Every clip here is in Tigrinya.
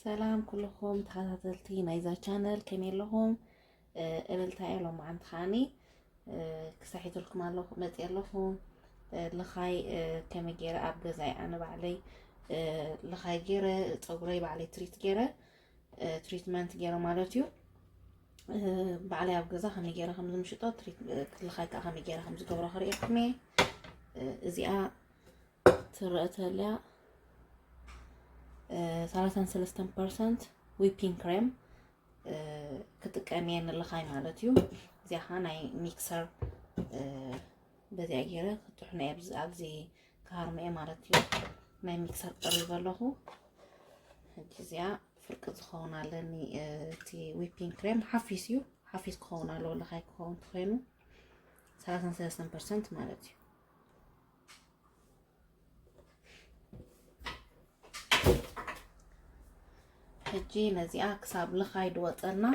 ሰላም ኩልኹም ተኸታተልቲ ናይዛ ቻነል፣ ከመይ ኣለኹም? እ፣ እልልታ እየ ሎማዓንቲ ከዓኒ፣ እ፣ ክሳብ ሒዘልኩም ኣለኹ፣ መፅየ ኣለኹ። እ፣ ልኻይ፣ እ፣ ከመይ ገይረ ኣብ ገዛይ ኣነ ባዕለይ፣ እ፣ ልኻይ ገይረ፣ ፀጉረይ ባዕለይ ትሪት ገይረ፣ እ፣ ትሪትመንት ገይረ ማለት እዩ። እ፣ ባዕለይ ኣብ ገዛ ከመይ ገይረ ከም ዝምሽጦ፣ ትሪት-፣ እ፣ ልኻይ ከዓ ከመይ ገይረ ከም ዝገብሮ ከርእየኩም እየ። እ፣ እዚኣ ትረአ ተልያ፣ እ፣ ሰላሳን ሰለስተን ፐርሰንት ዊፒንግ ክሬም፣ እ፣ ክጥቀም እየ ንልኻይ ማለት እዩ። እዚኣ ኸዓ ናይ ሚክሰር፣ እ፣ በዚኣ ገይረ ክጥሕኖ እየ ኣብዚ፣ ኣብዚ ክሃርሞ እየ ማለት እዩ። ናይ ሚክሰር ቀሪበ ኣለኹ። ሕጂ እዚኣ ፍርቂ ዝኸውን ኣለኒ፣ እ፣ እቲ ዊፒንግ ክሬም ሓፊስ እዩ፣ ሓፊስ ክኸውን ኣለዎ፣ ልኻይ ክኸውን ተኾይኑ ሰላሳን ሰለስተን ፐርሰንት ማለት እዩ። ሕጂ ነዚኣ ክሳብ ልኻይ ድወፀልና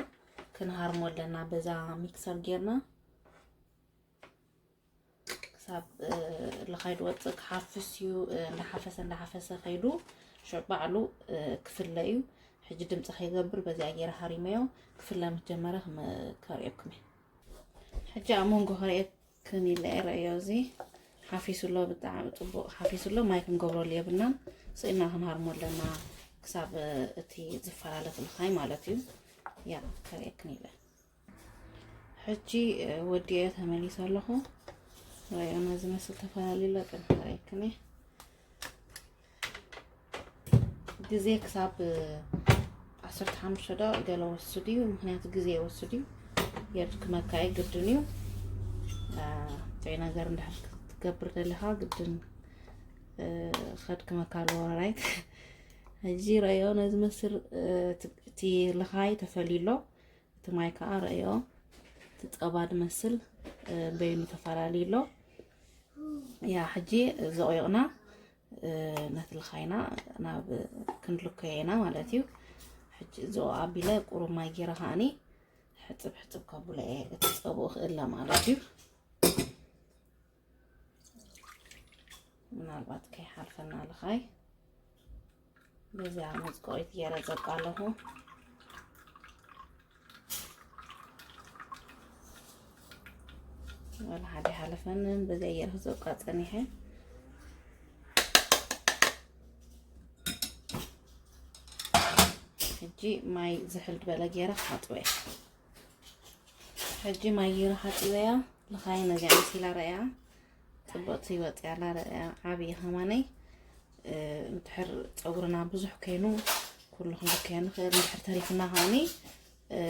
ክንሃርሞ ኣለና። በዛ ሚክሰር ጌርና ክሳብ፣ እ፣ ልኻይ ድወፅእ ክሓፍስ እዩ። እ፣ እንዳሓፈሰ እንዳሓፈሰ ከይዱ ሽዑ ባዕሉ፣ እ፣ ክፍለ እዩ። ሕጂ ድምፂ ከይገብር በዚኣ ገይረ ሃሪመዮ። ክፍለ ምስ ጀመረ ክም-፣ ከርእየኩም እየ። ሕጂ ኣብ መንጎ ከርእየክን ኢለ እየ። ረእዮ፣ እዚ ሓፊሱ ኣሎ፣ ብጣዕሚ ፅቡቕ ሓፊሱ ኣሎ። ማይ ክንገብረሉ የብልናን፣ ስኢና ክንሃርሞ ኣለና ክሳብ እቲ ዝፈላለ ትልኻይ ማለት እዩ። ያ ከርእየክን ኢለ ሕጂ፣ እ፣ ወዲኤ ተመሊሰ ኣለኹ። ረእዮ፣ ነዚ መስል ተፈላለዩ ኣሎ፣ ቅድሚ ከርእየክን እየ። ግዜ ክሳብ ዓሰርተ ሓሙሽተ ደቂቕ ገለ ወስድ እዩ፣ ምኽንያቱ ግዜ ይወስድ እዩ። የድክመካ እዩ፣ ግድን እዩ። አ፣ ጥዑይ ነገር እንድሕር ክትገብር ደሊኻ ግድን፣ እ፣ ከድክመካ ኣለዎ፣ ራይት? ሕጂ ረዮ ነዚ መስር፣ እ፣ እቲ፣ እቲ ልኻይ ተፈልዩ ኣሎ። እቲ ማይ ከዓ ረዮ እቲ ጸባ ዝመስል፣ እ፣ በይኑ ተፈላለዩ ኣሎ። ያ፣ ሕጂ ዘቑይቕና እ፣ ነቲ ልኻይና ናብ ክንልከዮ ኢና ማለት እዩ። ሕጂ እዚ ኣቢለ ቁሩብ ማይ ጌረ ከዓኒ ሕጽብ ሕጽብ ከብሎ እየ። እቲ ጸብኡ ክእለ ማለት እዩ። ምናልባት ከይሓልፈና ልኻይ በዚኣ መጽቆሪት ጌረ ዘብቃ ኣለኹ። ወላ ሓደ ሓለፈንን በዚ ኣየር ክዘውቃ ጸኒሐ። ሕጂ ማይ ዝሕል ዝበለ ገይረ ክሓጽቦ እየ። ሕጂ ማይ ገይረ ሓጽበያ። ልኻይ ነዚኣ መሲላ ረእያ። ጽብቕቲ ወጽያ ኣላ ረእያ። ዓብዪ ከማነይ፣ እ፣ እንድሕር ጸጉርና ብዙሕ ከይኑ ኩሉ ክንልከዮ ንኽእል። እንድሕር ተሪፍና ከኣኒ፣ እ፣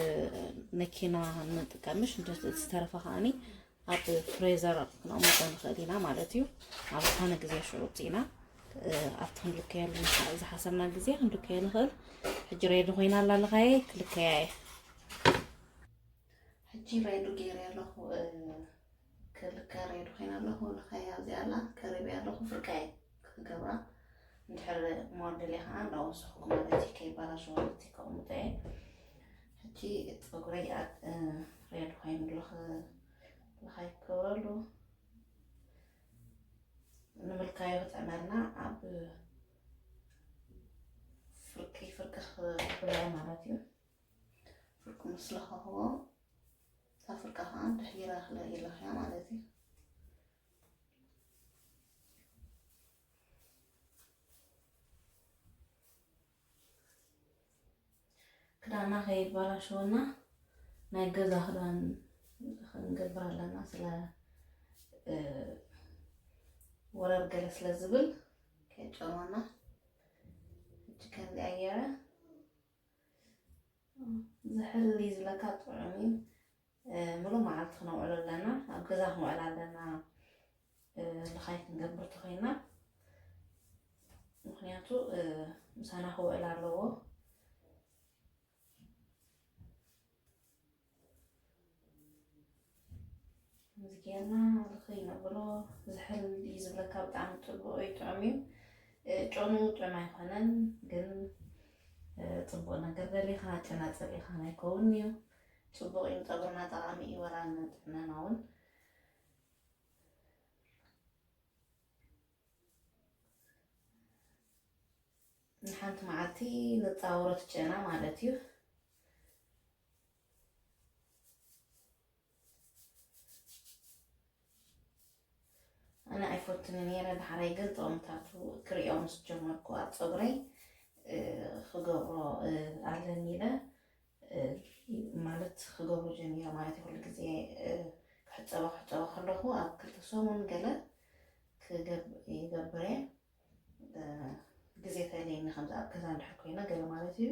መኪና ንጥቀምሽ፣ እንድሕር ዝተረፈ ከኣኒ ኣብ ፍሬዘር ክነቕምጦ ንኽእል ኢና ማለት እዩ። ኣብ ዝኾነ ግዜ ሽዑ ውጺእና፣ እ፣ ኣብቲ ክንልከየሉ ዝሓ-፣ ዝሓሰብና ግዜ ክንልከዮ ንኽእል። ሕጂ ሬዲ ኮይና ኣላ ልኻየ፣ ክልከያ እየ። ሕጂ ሬዲ ገይረ ኣለኹ፣ እ፣ ክልከ ሬዲ ኮይና ኣለኹ። ልኻየ ኣብዚኣ ኣላ፣ ከሪበያ ኣለኹ። ፍርቃየ ክገብራ፣ እንድሕር ሞር ደልየ ከኣ እንዳወሰኽኩ ማለት እዩ፣ ከይባላሸወለቲ ከቕምጦ እየ። ሕጂ ጸጉረይ ኣ-፣ እ፣ ሬዲ ኮይኑ ኣሎ፣ ኽ-፣ ልኻይ ክገብረሉ። ንምልካዩ ክጥዕመልና ኣብ ፍርቂ፣ ፍርቂ ክሕሎ እየ ማለት እዩ። ፍርቂ ምስ ለኸኽዎ፣ እታ ፍርቂ ከኣ ድሒራ ክለ-፣ ይለኽያ ማለት እዩ። ክዳና ከይባላሸወና ናይ ገዛ ክዳን ክንገብር ኣለና። ስለ፣ እ፣ ወረር ገለ ስለ ዝብል ከይጨወና፣ ሕጂ ከምዚኣ ገይረ ዝሕል እዩ ዝብለካ ጥዑም እዩ። እ፣ ምሉእ መዓልቲ ክነውዕሎ ኣለና፣ ኣብ ገዛ ክንውዕል ኣለና። እ፣ ልኻይ ክንገብር ተኾይና፣ ምኽንያቱ፣ እ፣ ምሳና ክውዕል ኣለዎ። ምስ ጌርና ልኽይ ነብሎ። ዝሕል እዩ ዝብለካ፣ ብጣዕሚ ጽቡቕ እዩ፣ ጥዑም እዩ። እ፣ ጨኑ ጥዑም ኣይኮነን፣ ግን፣ እ፣ ጽቡቕ ነገር ደሊኻ ጨና ጸሊእኻ ናይ ከውን እዩ። ጽቡቕ እዩ፣ ንጸጉርና ጠቓሚ እዩ፣ ወላ ንጥዕናና እውን። ሓንቲ መዓልቲ ንጻወሮ ጨና ማለት እዩ። ኣነ ኣይፈቱን ነይረ። ዳሕራይ ግን ጥቕምታቱ ክሪኦ ምስ ጀመርኩ ኣብ ፀጉረይ፣ እ፣ ክገብሮ፣ እ፣ ኣለኒ ኢለ፣ እ፣ ማለት ክገብሮ ጀሚረ ማለት እዩ። ኩሉ ግዜ፣ እ፣ ክሕፀቦ ክሕፀቦ ከለኹ ኣብ ክልተ ሰሙን ገለ ክገብ-፣ ይገብር እየ። እ፣ ግዜ ተለየኒ ከምዚ ኣብ ገዛ እንድሕር ኮይነ ገለ ማለት እዩ።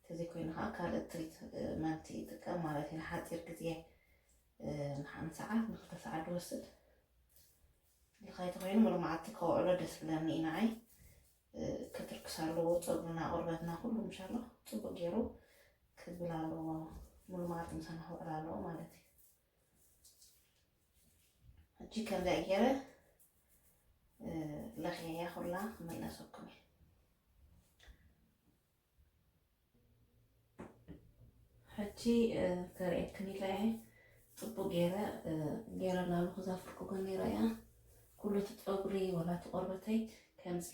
ተዘይኮይኑ ከዓ ካልእ ትሪት፣ እ፣ መንቲ ይጥቀም ማለት እዩ። ንሓፂር ግዜ፣ እ፣ ንሓንቲ ሰዓት ንክልተ ሰዓት ዝወስድ ልኻይ ተኮይኑ ሙሉ መዓልቲ ከውዕሎ ደስ ብለኒ እዩ ንዓይ። እ፣ ክትርክስ ኣለዎ ፀጉርና፣ ቆርበትና፣ ኩሉ ምሻሎ ፅቡቅ ገይሩ ክብል ኣለዎ። ሙሉ መዓልቲ ምሳና ክውዕል ኣለዎ ማለት እዩ። ሕጂ ከምዚኣ ገይረ፣ እ፣ ለኽየያ ኩላ ክመለሰኩም እየ። ሕጂ፣ እ፣ ከርእየክን ኢለ እየ። ጽቡቅ ገይረ፣ እ፣ ገይረ ላሉ ክዛፍርኩ ግን ነይረ እያ። ኩሉ እቲ ጸጉሪ ወላ እቲ ቆርበተይ ከምዚ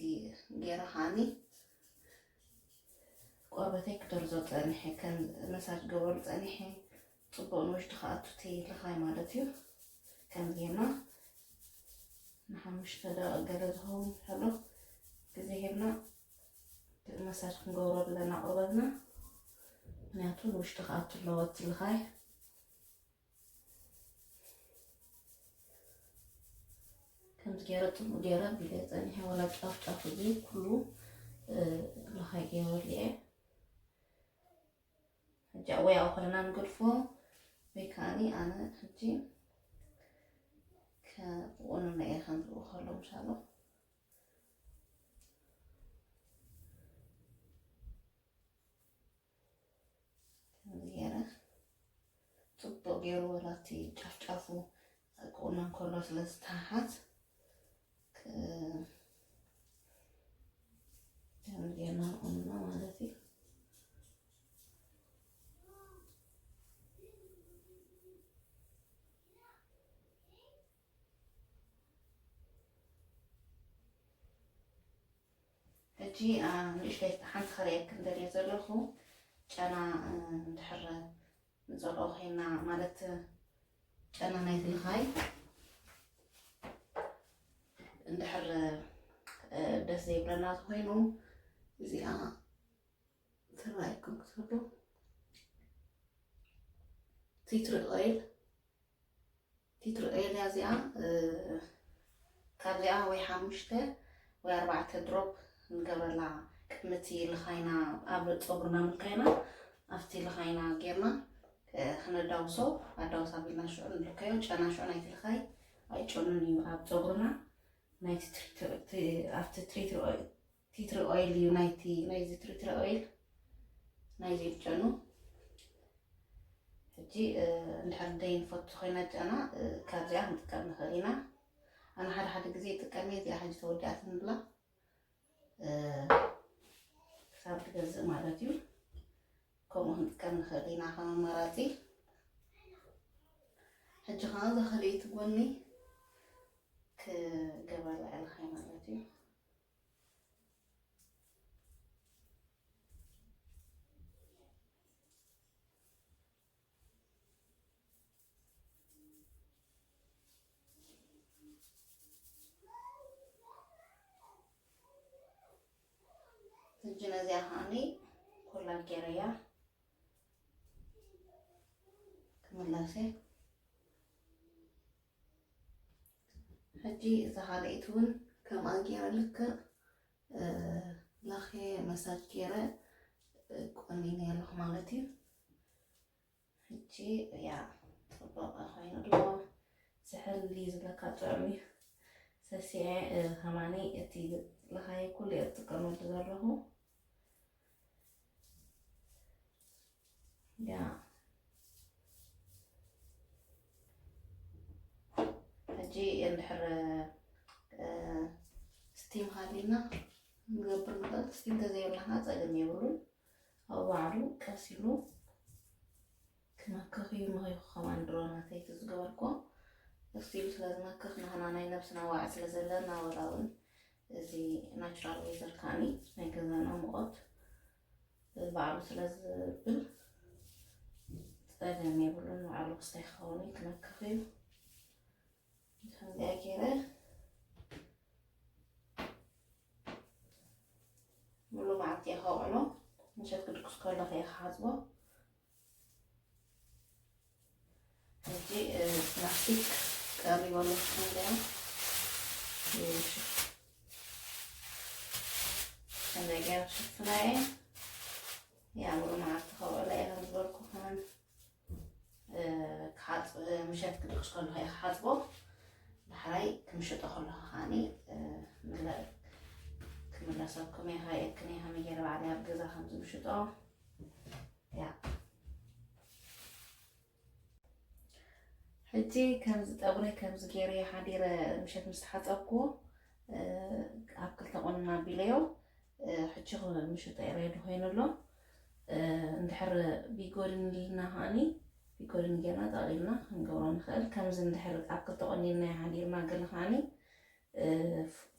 ገይረ ከዓኒ ቆርበተይ ክደርዞ ጸኒሐ፣ ከም መሳጅ ገበሩ ጸኒሐ። ጽቡቅ ንውሽጢ ክኣቱ እቲ ልኻይ ማለት እዩ። ከምዚ ጌርና ንሓሙሽተ ደቂቅ ገለ ዝኸውን ዘሎ ግዜ ሂብና መሳጅ ክንገብሮ ኣለና ቆርበትና። ምክንያቱ ንውሽጢ ክኣቱ ኣለዎ እቲ ልኻይ። ከምዚ ገይረ ጽቡቅ ገይረ ቢለ ጸኒሐ፣ ወላ ጫፍ ጫፍ እዚ ኩሉ፣ እ፣ ልኻይ ገይረሉ እየ። ሕጂ ወይ ኣብኡ ከለና ንገድፎ፣ ወይ ከዓኒ ኣነ ሕጂ ከቁንኖ እየ ከምዚ ከሎ ምሻሎ። ከምዚ ገይረ ጽቡቅ ገይሩ ወላ እቲ ጫፍ ጫፉ ክቁነን ከሎ ስለ ዝተሓሓዝ ክ-፣ ከምዚ ጌርና ንቁንኖ ማለት እዩ። ሕጂ፣ አ፣ ንእሽተይ ሓንቲ ከርእየክን ደልየ ዘለኹ ጨና፣ እ፣ እንድሕር ንጸልኦ ኮይና፣ ማለት ጨና ናይቲ ልኻይ እንድሕር፣ እ፣ ደስ ዘይብለና ተኮይኑ፣ እዚኣ ትረኣየኩም ክትህሉ ቲትሪ ኦይል፣ ቲትሪ ኦይል እያ እዚኣ። እ፣ ካብዚኣ ወይ ሓሙሽተ ወይ ኣርባዕተ ድሮፕ ንገብረላ ቅድሚ እቲ ልኻይና ኣብ ጸጉርና ምልካይና ኣብቲ ልኻይና ጌርና፣ እ፣ ክነዳውሶ ኣዳውስ ኣቢልና ሽዑ ንልከዮ። ጨና ሽዑ ናይቲ ልኻይ ኣይጨኑን እዩ ኣብ ጸጉርና። ናይቲ ትሪ-፣ ትሪ-፣ ኣብቲ ትሪትሪ ኦይል፣ ቲትሪ ኦይል እዩ ናይቲ፣ ናይዚ ትሪትሪ ኦይል ናይዚ ይጨኑ። ሕጂ፣ እ፣ እንድሕር ደይ ንፈቱ ኮይና ጨና፣ እ፣ ካብዚኣ ክንጥቀም ንኽእል ኢና። ኣነ ሓደ ሓደ ግዜ ይጥቀም እየ፣ እዚኣ ሕጂ ተወዲኣትኒ ብላ፣ እ፣ ክሳብ ትገዝእ ማለት እዩ። ከምኡ ክንጥቀም ንኽእል ኢና ከም ኣማራጺ። ሕጂ ከዓ እዛ ካልኣይቲ ጎኒ ክገብረላ እየ ልኻይ ማለት እዩ። ሕጂ ነዚኣ ከዓኒ ኮላ ገይረያ ክምለስ እየ። ሕጂ እዛ ካልኣይቲ እውን ከምኣ ገይረ ልክዕ፣ እ፣ ለኽየ መሳጅ ገይረ፣ እ፣ ቆኒነ ኣለኹ ማለት እዩ። ሕጂ ያ ጽቡቕ ኮይኑ ኣሎ። ዝሕል ዝብለካ ጥዑም እዩ። ሰሲዐ፣ እ፣ ከማኒ እቲ ለኻየ ኩሉ እየ ዝጥቀመሉ ዘለኹ። ያ። ሕጂ እንድሕር፣ እ፣ ስቲም ሃሊና ንገብር ንኽእል። ስቲም ተዘይብልና ከዓ ጸገም የብሉን። ኣብ ባዕሉ ቀስ ኢሉ ክመክኽ እዩ። ምኺኹ ከማን ድሮ ናተይ እቲ ዝገበርኩ ቀስ ኢሉ ስለ ዝመክኽ፣ ንሕና ናይ ነብስና ዋዒ ስለ ዘለና፣ ወላ እውን እዚ ናቹራል ዌዘር ከዓኒ ናይ ገዛና ሙቐት ባዕሉ ስለ ዝብል ጸገም የብሉን። ባዕሉ ክስታይ ክኸውን እዩ፣ ክነክኽ እዩ። ከምዚኣ ገይረ ሙሉ መዓልቲ እየ ከውዕሎ። ምሸት ክድቅስ ከለኹ እየ ክሓጽቦ። ሕጂ ፕላስቲክ ቀሪቦ ኣለኹ። ከምዚኣ ከምዚኣ ገይረ ክሽፍና እየ። ያ ሙሉ መዓልቲ ከውዕሎ እየ ከም ዝበልኩ ከማን ክሓጽ ምሸት ክድቅስ ከለኹ እየ ክሓጽቦ። ዳሕራይ ክምሽጦ ከለኹ ከዓኒ ክምለሰኩም እየ፣ ከርእየክን እየ ከመይ ገይረ ባዕለይ ኣብ ገዛ ከም ዝምሽጦ። ያ ሕጂ ከምዚ ጸጉረይ ከምዚ ገይረ እየ ሓዲረ ምሸት ምስ ተሓጸብኩዎ ኣብ ክልተ ቆንና ኣቢለዮ። ሕጂ ምሽቶ ኤረየዱ ኮይኑ ኣሎ። እንድሕር ቢጎድን ኢልና ከዓኒ ቢጎድን ጌርና ጠቕሊልና ክንገብሮ ንኽእል። ከምዚ እንድሕር ኣብ ክልተ ቆኒንና ሓዲርና ገለ ከዓኒ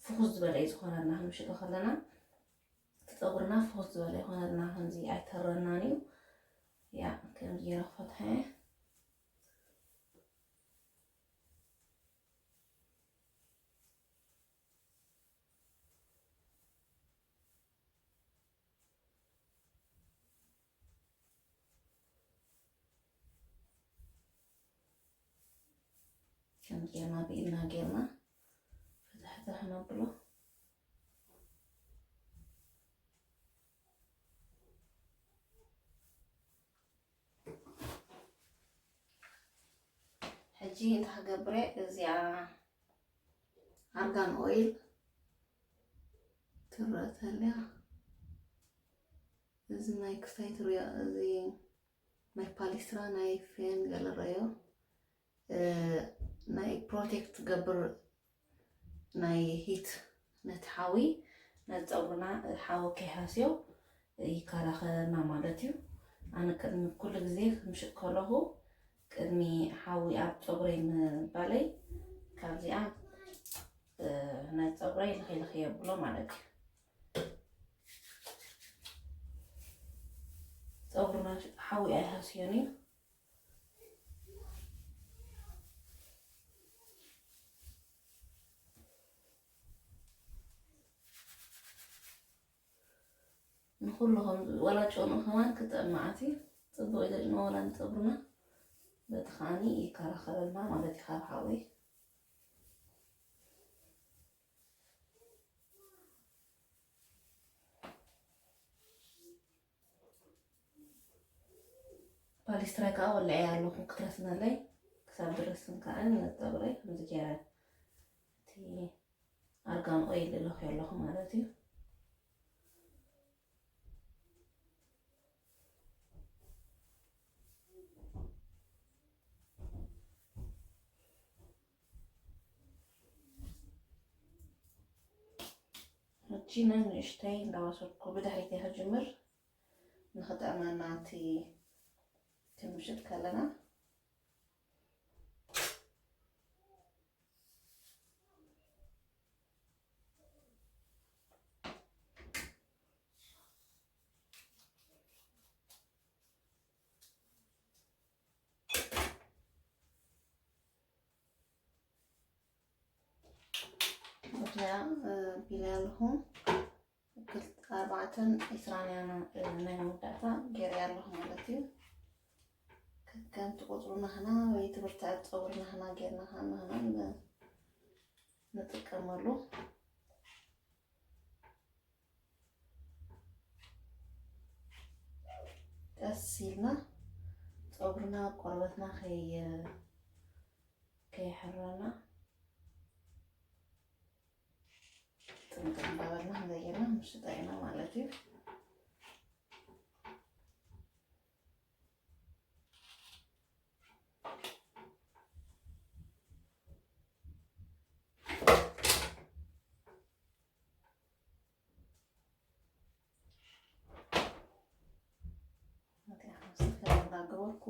ፍኹስ ዝበለ እዩ ዝኾነና። ክንምሽጦ ከለና እቲ ጸጉርና ፍኹስ ዝበለ ይኾነልና፣ ከምዚ ኣይተረናን እዩ። ያ ከምዚ ገይረ ክፈትሐ ከም ጌርና ብኢድና ጌርና ፈታሕታሕ ነብሎ። ሕጂ እንታይ ክገብር እየ? እዚኣ ኣርጋን ኦይል ትረአ ተልያ። እዚ ናይ ክሳይ ትሪኦ፣ እዚ ናይ ፓሊስትራ ናይ ፌን ገለ ረዮ። ናይ ፕሮቴክት ትገብር ናይ ሂት፣ ነቲ ሓዊ፣ ነቲ ጸጉርና ሓዊ ከይሃስዮ ይከላኸለልና ማለት እዩ። ኣነ ቅድሚ ኩሉ ግዜ ክምሽጥ ከለኹ ቅድሚ ሓዊ ኣብ ጸጉረይ ምባለይ ካብዚኣ ናይ ጸጉረይ ልኸይ ልኸይ የብሎ ማለት እዩ። ጸጉርና ሓዊ ኣይሃስዮን እዩ። ንኹሉ ከም ወላ ጨኑ ከማን ክጥዕም መዓት እዩ። ጽቡቕ እዩ ዘጭኖ ወላ ንጸጉርና በቲ ከዓኒ ይከላኸለልና ማለት እዩ ካብ ሓዊ። ፓሊስትራይ ከዓ ወልዐ ኣለኹ ክትረስነለይ ክሳብ ድረስን ከዓ ነጸብረይ ከምዚ ገይረ እቲ ኣርጋን ኦይል እለኽዮ ኣለኹ ማለት እዩ። ሕጂ ነንእሽተይ እንዳወሰድኩ ብድሕሪት እየ ክጅምር፣ ንኽጥዕመና እቲ ክንምሽጥ ከለና። እዚኣ ቢላ ኣለኹ። ክልተ ኣርባዕተን ዒስራን እያ ናይ መወዳእታ ገይረያ ኣለኹ ማለት እዩ። ከከምቲ ቁፅሩ ናህና ወይ ትምህርቲ ኣብ ፀጉሪ ናህና ጌርና ከዓ ናህና ንጥቀመሉ። ቀስ ኢልና ፀጉርና ቆርበትና ከይ-፣ ከይሕረና ጥንቅቕ እንዳበልና ክንደየና ምሽጣ ኢና ማለት እዩ። እንዳገበርኩ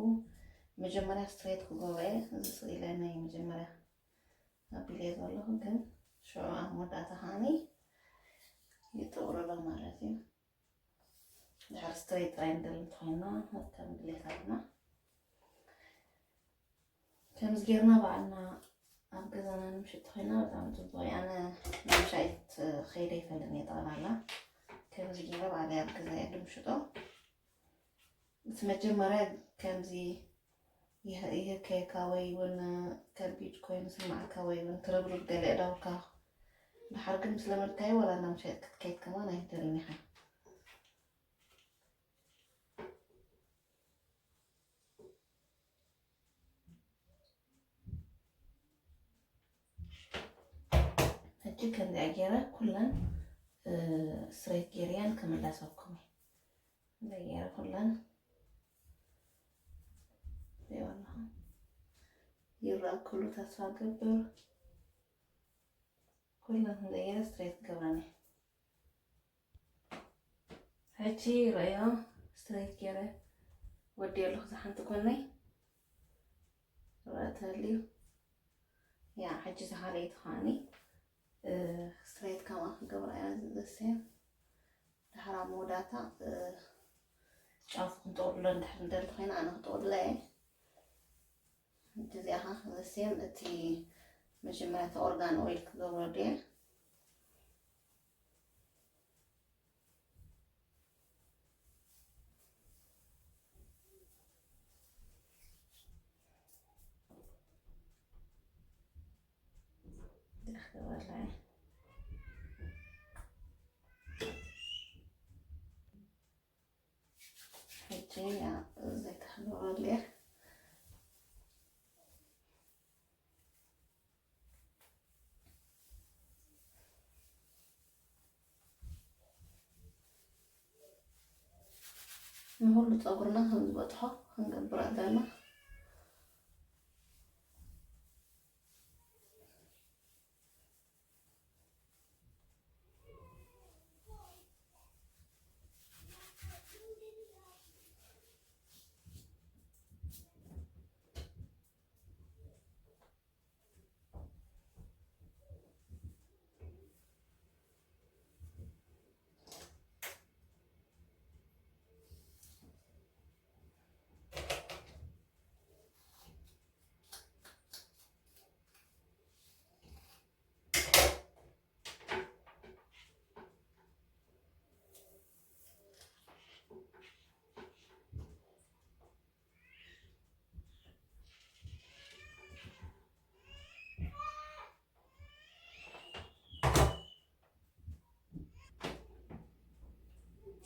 መጀመርያ ስትሬት ክገብሮ እየ። እዚ ስኢለ ናይ መጀመርያ ኣቢለ ዘለኹ፣ ግን ሽዑ ኣብ መወዳእታ ከዓኒ ይጥቕልሎ ማለት እዩ። ድሕሪ ስትሬት ጥራይ ንደሊ እንተኾይንና ከም ድሌታትና ከምዚ ጌርና ባዕልና ኣብ ገዛና ንምሽጥ ኮይና ብጣዕሚ ጽቡቕ እዩ። ኣነ ንምሻጥ ከይደ ይፈልጥን እየ ጠቕላላ። ከምዚ ጌረ ባዕለይ ኣብ ገዛ እየ ንምሽጦ። እቲ መጀመርያ ከምዚ ይህ- ይህከየካ ወይ እውን ከቢድ ኮይኑ ስማዕካ ወይ እውን ትርብርብ ገለ እዳውካ ድሓር ግን ምስ ለመድካዮ ዋላ ናብ ምሻጥ ክትከይድ ከማን ኣይትደልን ኢኻ። ሕጂ ከምዚኣ ገይረ ኩለን ስትሬት ገይረየን ክምለሰኩም እየ። ከምዚኣ ገይረ ኩለን ይረኣኩም ተስፋ ገብር። ኩለን ከምዚኣ ገይረ ስትሬት ክገብረን እየ። ሕጂ ረዮ ስትሬት ገይረ ወዲ ኣለኹ። ዝሓንቲ ጎነይ ረኣ ተልዩ ያ ሕጂ ዝሓለይቲ ከዓኒ ስትሬት ከምኣ ክገብራ እያ ዘሰያ። ድሓር ኣብ መወዳእታ ጫፉ ክንጠቕልሎ እንድሕር ንደሊ ኮይና ኣነ ክጠቕልላ እየ። ሕጂ እዚኣ ኸዓ ዘሰም እቲ መጀመርያ እቲ ኦርጋን ኦይል ክገብሮ ድየ። ሕጂ ዘይተሕብረሉ እየ። ንኹሉ ጸጉርና ከም ዝበጽሖ ክንገብር ኣለና።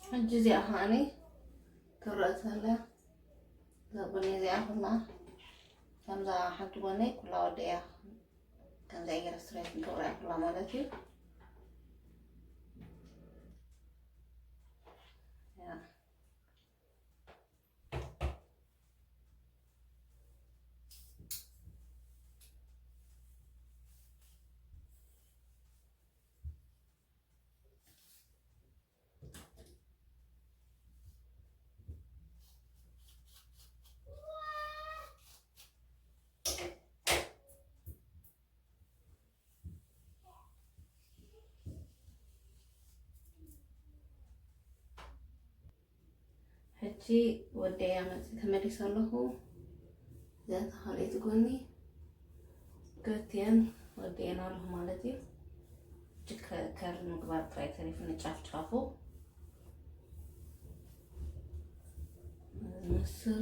ሕጂ እዚኣ ከዓኒ ትረአ ተላ እዛ ጎኒ እዚኣ ኩላ ከምዛ ሓንቲ ጎነይ ኩላ ወዲያ ከምዛ ገይረ ስትሬት ንገብራ ኩላ ማለት እዩ። ያ። ሕጂ ወደያ መፂ ተመሊሰ ኣለኹ። እዛ ተኻልአይቲ ጎኒ ገትየን ወደየን ኣለኹ ማለት እዩ። ሕጂ ከ- ከርል ምግባር ጥራይ ተሪፉ ንጫፍ ጫፉ ዝመስል።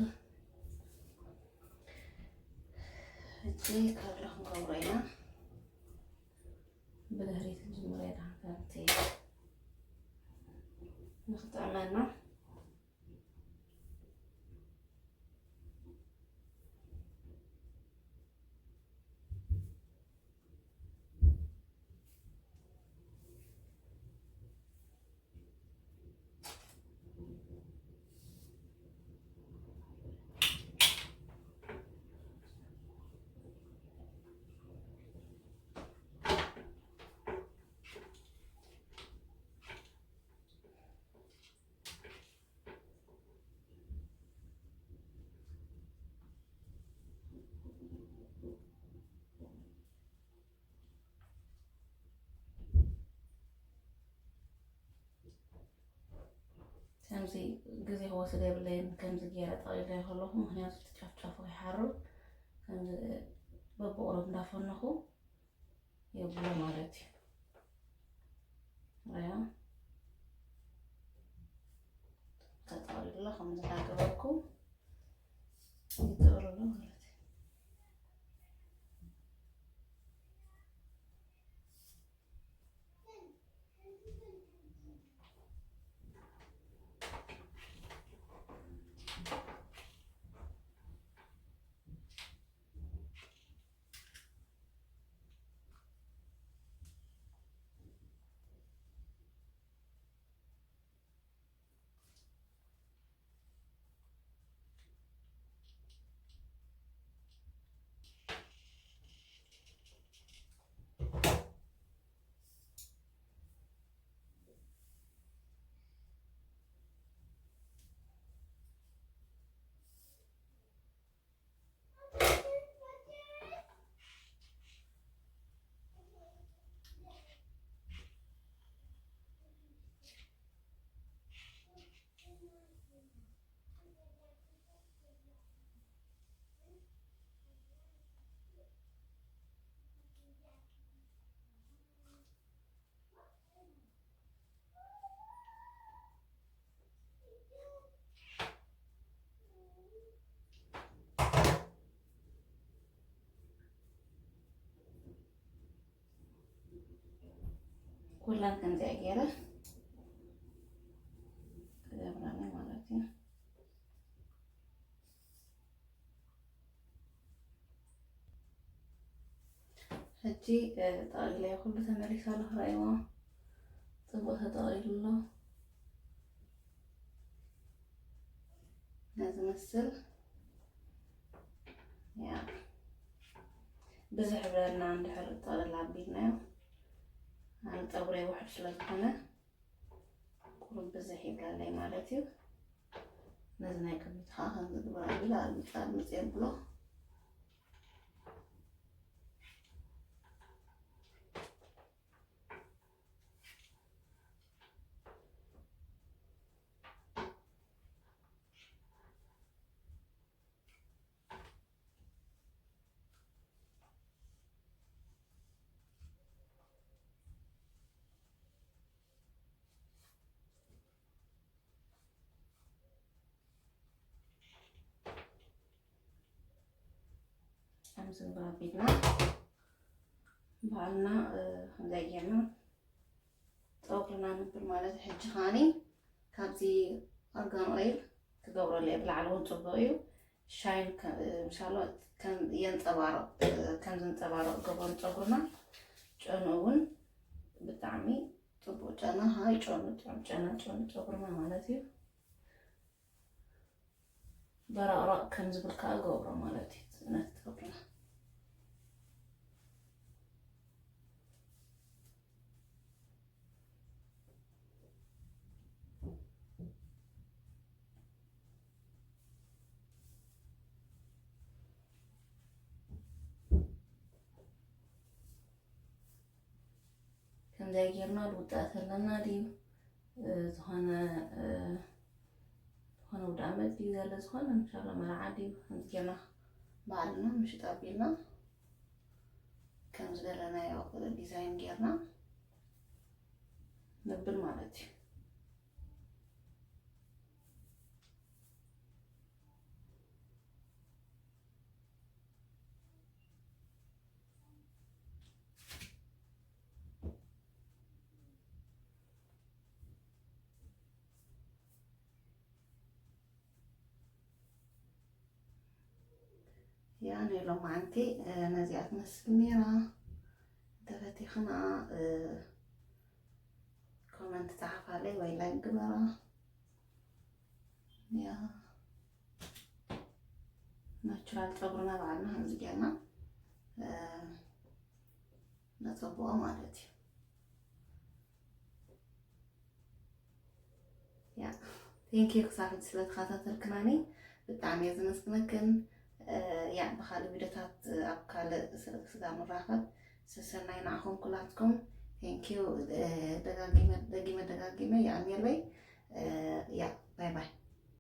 ሕጂ ከርል ክንገብሮ ኢና። ብድሕሪት ክንጅምር ኢና ከምቲ ንኽጥዕመና። እዚ ግዜ ክወስድ የብለይን፣ ከምዚ ገይረ ጠቕሊለ ከለኹ፣ ምኽንያቱ እቲ ጫፍጫፉ ከይሓርር ከምዚ በብቑሩብ እንዳፈነኹ የብሎ ማለት እዩ። ያ ተጠቕሊሉ ከምዚ እንዳገበርኩ ይጥቕልሎ ማለት እዩ። ኩለን ከምዚኣ ገይረ ክገብረን ማለት እዩ። ሕጂ፣ እ፣ ጠቕሊለዮ ኩሉ ተመሊሱ ኣሎ። ክረእይዎ፣ ጽቡቕ ተጠቕሊሉ ኣሎ። ነዚ መስል፣ ያ፣ ብዙሕ ይብለና እንድሕር ጠቕልል ኣቢልናዮ። ኣነ ጸጉረይ ውሑድ ስለ ዝኾነ ቁሩብ ብዝሕ ይብለለይ ማለት እዩ። ነዚ ናይ ቅድሚት ኸዓ ከምዚ ግበር ኣቢለ ኣልምፅ ኣልምፅ የብሎ። ከምዚ ንብሎ ኣቢልና ባዕልና፣ እ፣ ከምዚ ጌርና ጸጉርና ንብል ማለት እዩ። ሕጂ ኸኣኒ ካብዚ ኣርጋን ኦይል ክገብረሉ እየ። ብላዕሊ እውን ጽቡቕ እዩ። ሻይን ከ-፣ ምሻሎ ከም የንጸባርቕ፣ ከም ዘንጸባርቕ ገብሮ ንጸጉርና። ጨኑ እውን ብጣዕሚ ጽቡቕ ጨና፣ ሃይ ጨኑ፣ ጥዑም ጨና፣ ጨኑ ጸጉርና ማለት እዩ። በራቕራቕ ከም ዝብል ከኣ ገብሮ ማለት እዩ። ነቲ ጸጉርና ከምዚ ጌርና ልውጣእ ኣለና ድዩ? እ፣ ዝኾነ፣ እ፣ ዝኾነ ውዳመት ድዩ ዘሎ? ዝኾነ እንሻላ መርዓ ድዩ? ከምዚ ጌርና ባዕልና ምሽጥ ኣቢልና ከም ዝደለናዮ ዲዛይን ጌርና ነብል ማለት እዩ። ያ ናይ ሎማዓንቲ፣ እ፣ ነዚኣ ትመስል ነይራ። እንተፈቲኽና፣ እ፣ ኮመንት ጸሓፋለይ ወይ ላይክ ግበራ። ያ ናቹራል ጸጉርና ባዕልና ከምዚ ጌርና፣ እ፣ ነጸብቆ ማለት እዩ። ያ፣ ቴንክ ዩ ክሳብ ሕጂ ስለ ተኸታተልክናኒ ብጣዕሚ እየ ዘመስግነክን። እ፣ ያ፣ ብኻልእ ቪድዮታት ኣብ ካልእ ስለ ስጋ ንራኸብ። ሰሰናይ ንዓኹም ኩላትኩም። ቴንክ ዩ፣ እ፣ ደጋጊመ፣ ደጊመ ደጋጊመ የቐንየለይ። እ፣ ያ፣ ባይ ባይ።